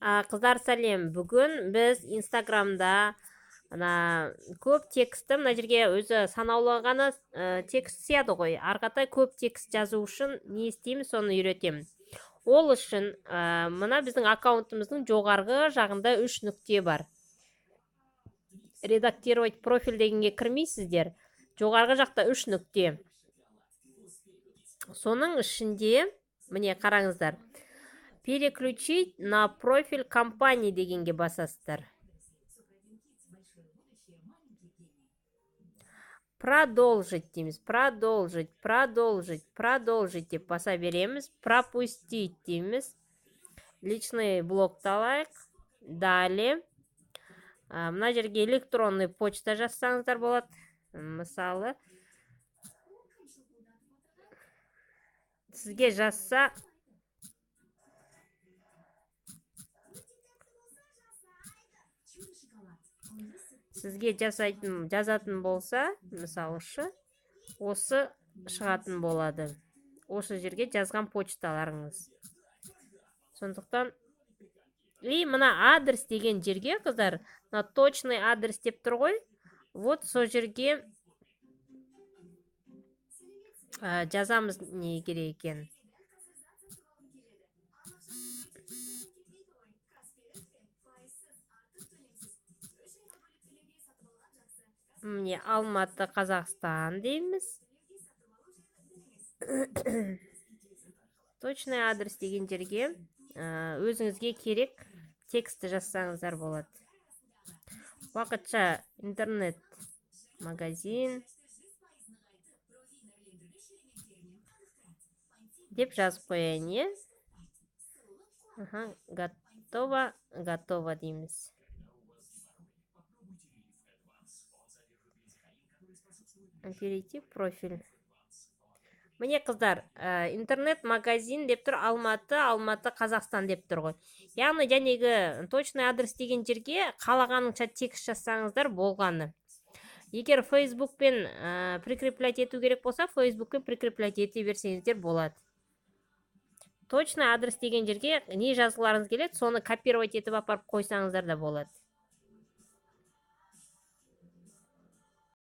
Қыздар, сәлем. Бүгін біз Инстаграмда ана көп текстті, мына жерге өзі санаулы ғана текст сияды ғой. Ары қаратай көп текст жазу үшін не істейміз, соны үйретемін. Ол үшін мына біздің аккаунтымыздың жоғарғы жағында 3 нүкте бар. Редактировать профиль дегенге кірмейсіздер. Жоғарғы жақта 3 нүкте. Соның ішінде, міне қараңыздар, переключить на профиль компании дегенге басасыздар. Продолжить дейміз, продолжить, продолжить, продолжить деп баса береміз. Пропустить дейміз. Личный блокты алайық. Далее. Мына жерге электронный почта жазсаңыздар болады. Мысалы, сізге жазса, сізге жазатын болса, мысалышы, осы шығатын болады. Осы жерге жазған почталарыңыз. Сондықтан, и мына адрес деген жерге, қыздар, мына точный адрес деп тұр ғой. Вот сол жерге жазамыз не керек екен. Міне Алматы, Қазақстан дейміз. Точный адрес деген жерге өзіңізге керек текстті жазсаңыздар болады. Уақытша интернет магазин деп жазып қояйын, е? Аха, готово, готово дейміз. Перейти в профиль. Міне, қыздар, интернет-магазин деп тұр, Алматы, Алматы, Қазақстан деп тұр ғой. Яғни, жәнегі точный адрес деген жерге қалағаныңша текст жазсаңыздар болғаны. Егер Фейсбукпен прикреплять ету керек болса, Фейсбукпен прикреплять ете берсеңіздер болады. Точный адрес деген жерге не жазғыларыңыз келеді, соны копировать етіп апарып қойсаңыздар да болады.